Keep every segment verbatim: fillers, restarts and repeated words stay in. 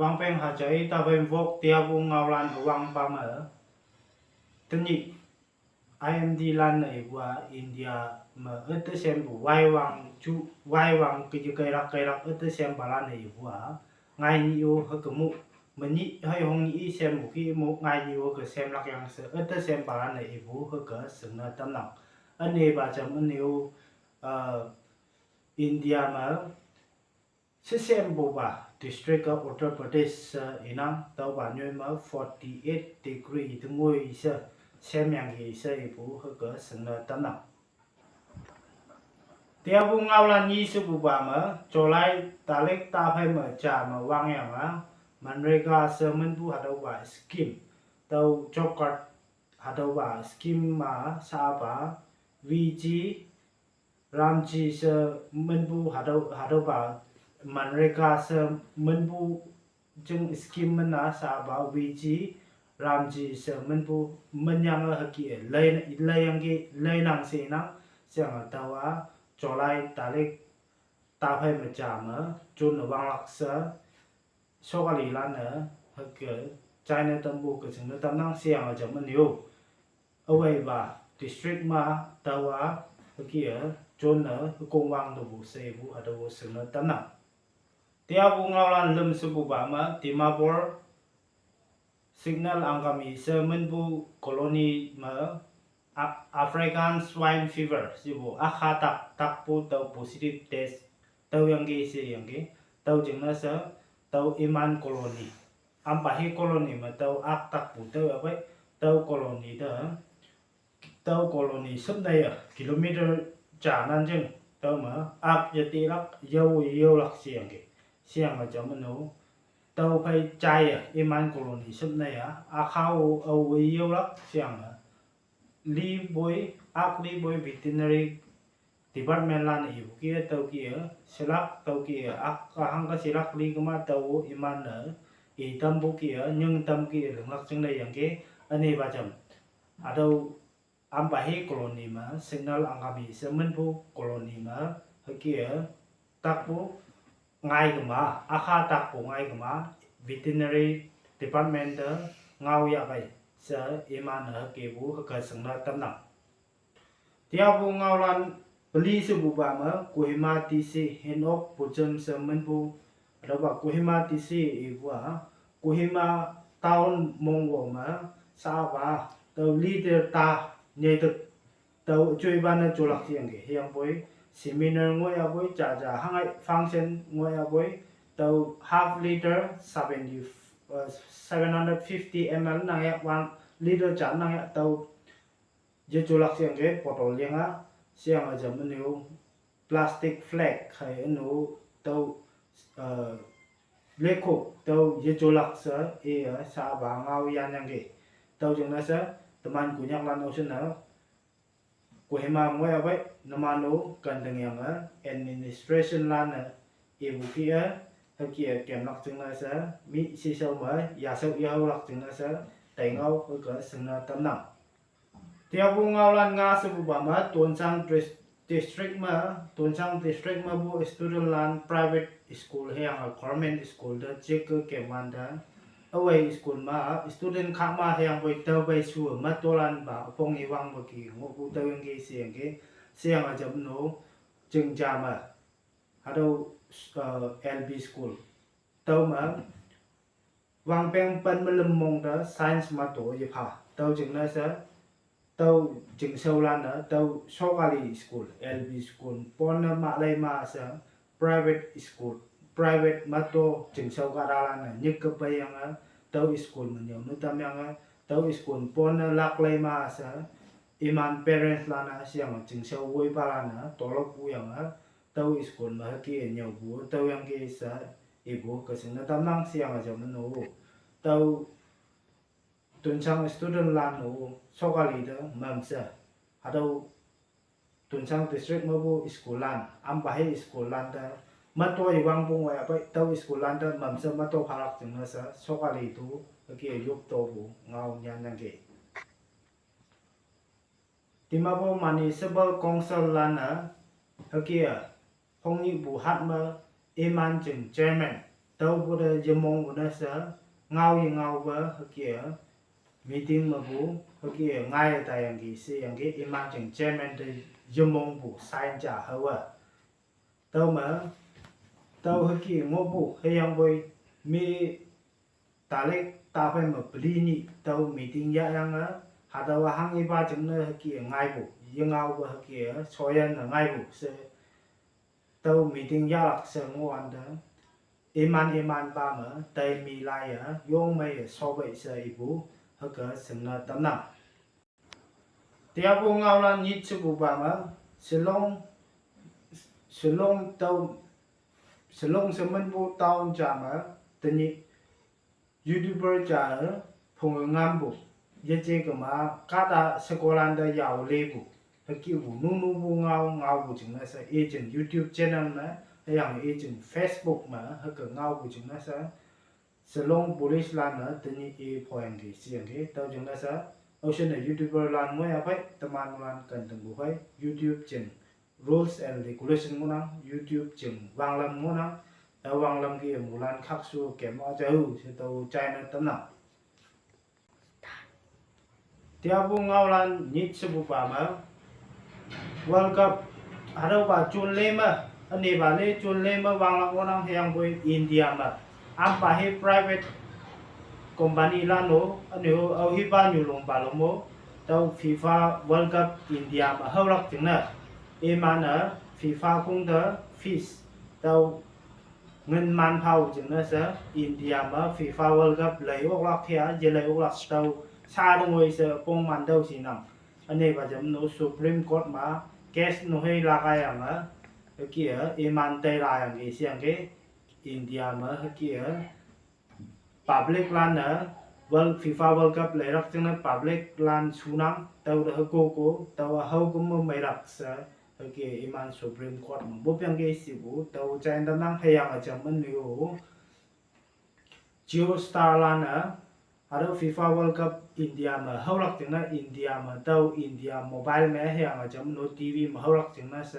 Wangpeng haja i taphei mvok tiapu ngaolan üwangpa me. Tenyih I M D lan-e ipu-a India me üte sempu waiwang ju, waiwang ke je keilak keilak üte sempalan-e ipu-a. Ngai nyih-o hüke mo, menyih hei hongnyih i sempu ki mo ngai nyih-o hüke semlak yang she üte sempalan-e ipu hüke shingne tamnang. Ünepa jam üne-o, uh, India me shesempupa district-a Uttar Pradesh she inang, tüopa nyoi me forty-eight degree te ngoi she, semyangki she ipu hüke shingne tamnang. Tiapu ngaolan nyi shepupa me, July tarik taphei me ja me wangyang-a, MGNREGA she minpu hatüopa scheme, tüo job card hatüopa scheme ma shapa, V G Ramji she minpu hatüo, hatüopa MGNREGA she minpu jing scheme min-a shapa V G Ramji she minpu minyange hüke-e lei, leiyangki leinang she inang, sheyange tüowa July tarik taphei me ja me, June-e wanglak she, sokalilan-e hüke china tampu ke jingne tamnang sheyange jam üne-o. Üweipa district ma tüowa hüke-e June-e hükong wang tepu she ipu hatüo shingne tamnang. Tiapu ngaolan lüm shepupa me Dimapur Signal Angami she minpu colony me Af-, African Swine Fever shepu akha tak, takpu tüo positive test tüoyangki sheyangki, tüo jingne she, tüo iman colony, Ampahi colony me tüo ak takpu tüoyapei, tüo colony te, tüo colony shüpneiye kilometer ja nan jing, tüo me ak yetilak, yao yeolak sheyangki, sheyange jam üne-o. Tüophei jaiye iman colony shüpneiye akha-o ao yeolak sheyange, lipoi, ak lipoi veterinary department lan-e ipu kih-e tüo kih-e, shelak tüo kih-e, ak kahang ke shelak li kema tüo iman-e, i tampu kih-e, nying tam kih-e linglak jingne yangki, ünepa jam. Hatüo Ampahi colony me, Signal Angami she minpu colony me, hüke-e, takpu ngai kema, akha takpu ngai kema, veterinary department te ngao yahpei she iman-e hükepu hüke shingne tamnang. Tiapu ngaolan peli shepupa me, Kohima D C Henok Pojem she minpu, hatüopa Kohima D C ipu-a, Kohima town mongwo me, shapa, tüo liter ta, nyeitek, tüo üjoipa ne jolak sheyangki, hüyangpoi, seminar ngoiyapoi, jaja, hangai function ngoiyapoi, tüo half liter, seventy, uh, seven hundred fifty M L nangya, one liter ja nangya, tüo yejolak sheyangki, bottle yange, sheyange jam üne-o, plastic flag hei üne-o, tüo, uh, lekok tüo yejolak she, iye, shapa ngao yanyangki. Tüo jingne she, teman Konyaklan-o shinne, Kohima ngoiyapei, numan-o kandingyange administration lan-e ipu kih-e, hüke-e kemlak jingne she, mi shishao me yashao yaolak jingne she, taingao hüke shingne tamnang. Tiapu ngaolan nga shepupa me, Tuensang dis-, district me, Tuensang district mepu student lan private school hüyange government school te jike kemwante, üwei school ma student kah ma hüyangpoi tüophei shu metolanpa üpong iwangpe ki ngohpu tüoyangki sheyangki, sheyange jam üne-o, chingja me, hatüo, uh, L P school, tüo me, wangpeng pen me lüm mong te science meto yepha, tüo jingne she, tüo chingshaolan-e tüo sokali school, L P school pone mahlei ma she, private school, private meto chingshao kahtalan-e nyik kepeiyange, tüo school me nyüo ne tamyange, tüo school pone laklei ma she, iman parents lan-e sheyange chingshao woipalan-e tolop puyange, tüo school me hüke nyüopu tüoyangki she, ipu ke shingne tamnang sheyange jam üne-o. Tüo Tuensang student lan-o, sokali te mamshe, hatüo Tuensang district mepu school lan, Ampahi school lan te, meto iwangpu ngoiyapei tüo school lan te mamshe meto phalak jingne she sokali tu hüke yop topu ngao nyanyangki. Dimapur Municipal Council lan-e, hüke-e, hongnyihpu hat me, iman jing chairman, tüopu te yemongpu ne she, ngao yengaope hüke-e, meeting mepu, hüke-e ngai taiyangki sheyangki, iman jing chairman te yemongpu sign ja hawe. Tüome, tüo hüke ngohpu hüyangpoi, mi talek taphei me peli nyih tüo meeting yahyange, hatüowa hanghipa jingne hüke-e ngaipu, yengaope hüke-e, shoyanne ngaipu she, tüo meeting yahlak she ngohwante, iman imanpa me, tai mi laiye, yong meiye shopei she ipu, hüke shingne tamnang. Tiapu ngaolan nyit shepupa me, Shillong, Shillong tüo, Shillong she minpu town ja me, tenyih YouTuber ja-e, phunge ngampu, yeje kema, kahta shekolante yao lepu, hükepu, nunupu ngao, ngaopu jingne she, i jing YouTube channel me, hüyange i jing Facebook me, hüke ngaopu jingne she, Shillong police lan-e tenyih i phoyangki sheyangki, tüo jingne she, aoshinne YouTuber lan ngoiya phei, teman lan kentingpu phei, YouTube jing rules and regulation ngohnang, YouTube jing wanglam ngohnang, tüo wanglam ke mulan khakshu kem-a jao she tüo china tamnang. Tiapu ngaolan nyit shepupa me, World Cup, hatüopa June le me, ünepa le June le me wanglak ngohnang hüyangpoi India me. Ampa hi private company lan-o, üne-o, aohipa nyulongpa lom-o, tüo FIFA World Cup India me haolak jingne. Iman-e FIFA kongte fees, tüo ngin man phao jingne she, India me FIFA World Cup lei oklak hia, ye lei oklak tüo, sa te ngoi she pongman tüo shinang. Ünepa jam no Supreme Court me, case no hei lakayange, hüke-e, iman tei layangki sheyangki, India me hüke-e, public lan-e, World, FIFA World Cup leilak jingne public lan shunang, tüote hükoko, tüo hao küm me meilak she, hüke iman Supreme Court me, bopyangki shepu, tüo jain tamnang hüyange jam ünyo. Jio Star lan-e, hatüo FIFA World Cup India me haolak jingne India me tüo India mobile me hüyange jam no T V me haolak jingne she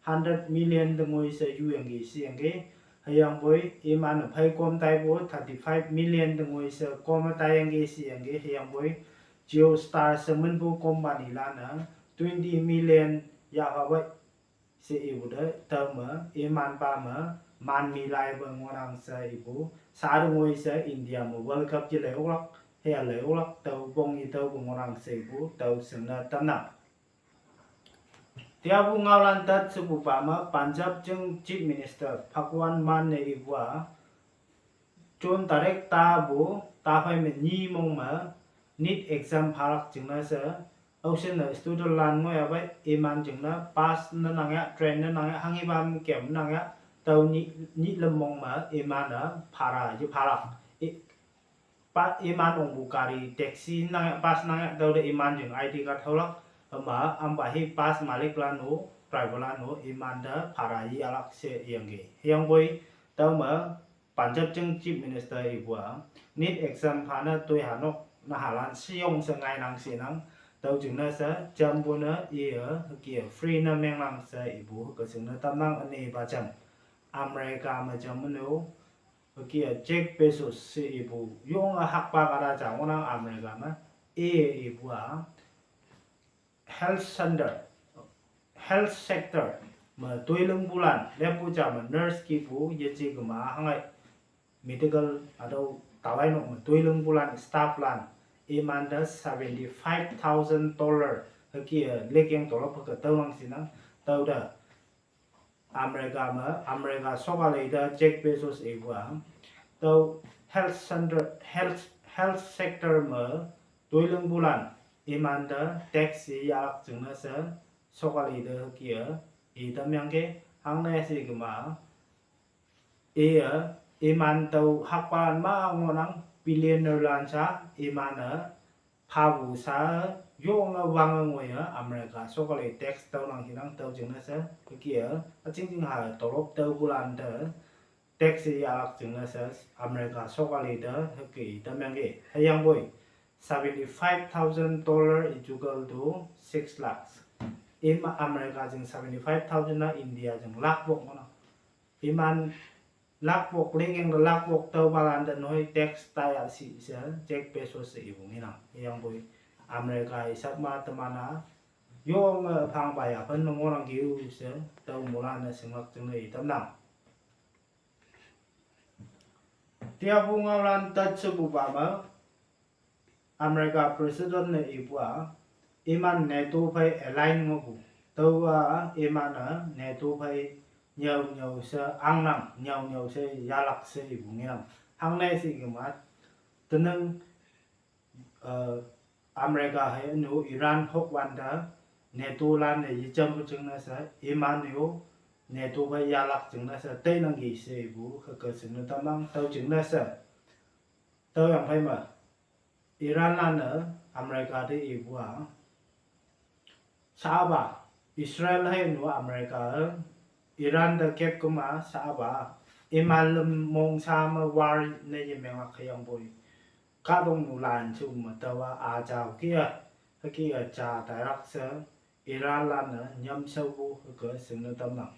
hundred million te ngoi she yuyangki sheyangki, hüyangpoi iman-e phei kom taipu thirty-five million te ngoi she kom taiyangki sheyangki, hüyangpoi Jio Star she minpu company lan-e twenty million yahphawe she ipu te, tüome, imanpa me, man mi laipe ngohnang she ipu, sa te ngoi she India me World Cup ye lei oklak, hüya lei oklak, tüo pong ye tüopu ngohnang she ipu, tüo shingne tamnang. Tiapu ngaolan tat shepupa me, Punjab jing Chief Minister Bhagwant Mann ne ipu-a, June tarik tapu, taphei me nyi mong me, NEET exam phalak jingne she, aoshinne student lan ngoiya phei, iman jingne pass ne nang ya, train ne nang ya, hanghipa me kem nang ya, tüo nyih, nyih lüm mong me, iman-e, para ye phalak. I, pa, iman ongpu gari, taxi nang ya, pass nang ya, tüote iman jing I D card haolak, hüma, ampa hi pass malik lan-o, driver lan-o, imante para ye yahlak she iyangki. Hüyangpoi, tüome, Punjab jing Chief Minister ipu-a, NEET exam phane toiha nok nahalan sheyong she ngainang shenang, tüo jingne she, jampu ne iye, hüke free ne mengnang she ipu, hüke shingne tamnang. Ünepa jam, America me jam ünyo, hüke Jeff Bezos she ipu, yonge hakpa kahta ja ngohnang America me, iye ipu-a, health center, health sector me toilingpulan, leppu ja me nurse kihpu, yeje kema hangai medical hatüo tawai nok me toilingpulan, staff lan, imante seventy-five thousand dollar, hüke-e, lekeng tolop hüke tüonang shinang, tüote America me, America sokali te Jeff Bezos ipu-a, tüo health center, health, health sector me toilingpulan, imante tax ye yahlak jingne she, sokali te hüke-e, itamyangki, hangne she kema, iye, iman tüo hakpalan ma ngohnang billionaire lan sha, iman-e, phapu sha, yonge wange ngoiye, America sokali tax tüonang hinang tüo jingne she, hüke-e, üching ching ha tolop tüopulan te, tax ye yahlak jingne she, America sokali te, hüke itamyangki, hüyangpoi, seventy-five thousand dollar is equal to six lakhs. Ima America jing seventy-five thousand-a India jing lakh wok ngohnang. Iman Lakpok, lingeng lakpok tüopalan te noi tax taya shi she, Jeff Bezos she ipu ngenang. Hüyangpoi America i sakma teman-a yonge phangpa yaphen ne ngohnangki-o she, tüo moilan-e shinglak jingne i tamnang. Teapu ngaolan tat shepupa me, America President ne ipu-a, iman NATO phei align ngohpu. Tüowa iman-e NATO phei nyüo nyüo she angnang, nyüo nyüo she yahlak she ipu ngenang. Hangne she kema, tenang, eh, America hei ünu Iran hokwante NATO lan-e yejampu jingne she, iman-e-o NATO phei yahlak jingne she teinangki she ipu hüke shingne tamnang. Tüo jingne she, tüoyang phei me, Iranlan-e America te ipu-a, shapa, Israel hei nu America, Iran te kep kema shapa, iman lüm mong sha me war ne yemenglak hüyangpoi, kahtoknyu lan shu me tüowa a jao ki-a, hüke-a ja tailak she, Iranlan-e nyamshaopu hüke shingne tamnang.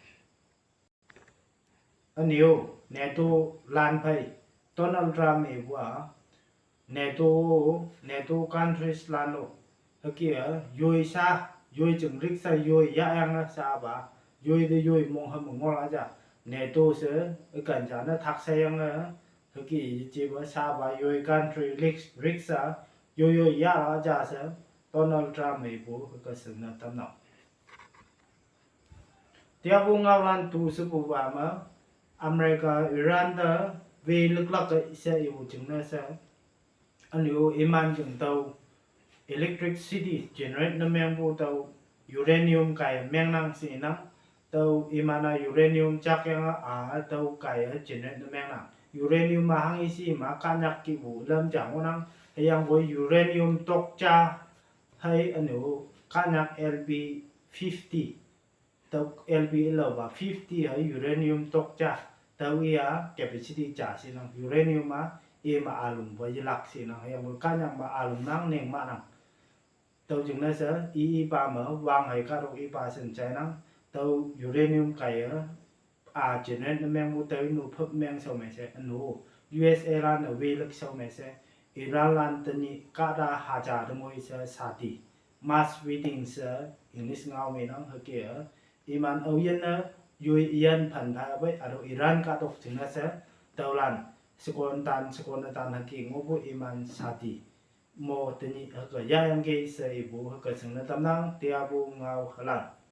Ünyu, NATO lan phei, Donald Trump ipu-a, NATO, NATO countries lan-o, hüke-a, yoi sha, yoi jing rik sha yoi yahyange shapa, yoi te yoi mong hame ngohlak ja, NATO she, ükan ja ne thakshaiyange, hüke yejepa shapa yoi country rik, rik sha, yoi yoi yahlak ja she, Donald Trump ipu hüke shingne tamnang. Teapu ngaolan tu shepupa me, America Iran te we liklak-e she ipu jingne she, ünyu iman jing tüo electricity generate ne mengpu tüo uranium kai mengnang she inang, tüo iman-a uranium jakyange a tüo kaiye generate ne mengnang. Uranium-a hanghe she ma kanyak kihpu lam ja ngohnang, hüyangpoi uranium tok ja hei ünu, kanyak L P fifty. Tüo L P laopa fifty hei uranium tok ja. Tüo iya capacity ja shenang uranium-a, ima alungpa yelak shenang, hüyangpoi kanyak ma alungnang ning mahnang. Tüo jingne she, i ipa me, wang hei kahtok ipa shin jainang, tüo uranium kaiye, a generate ne mengpu tüo nu phüp meng shao me she, ünu, U S A lan-e we lik shao me she, Iranlan tenyih kahta haja te ngoi she sati, mass wedding she, English ngao me nang hüke-a, iman aoyinne, yoi iyan phan pha pei, hatüo Iran kahtok jingne she, tüolan, shekontan, shekontan hüke ngohpu iman sati mo tenyih hüke yahyangki she ipu hüke shingne tamnang, teapu ngao halan.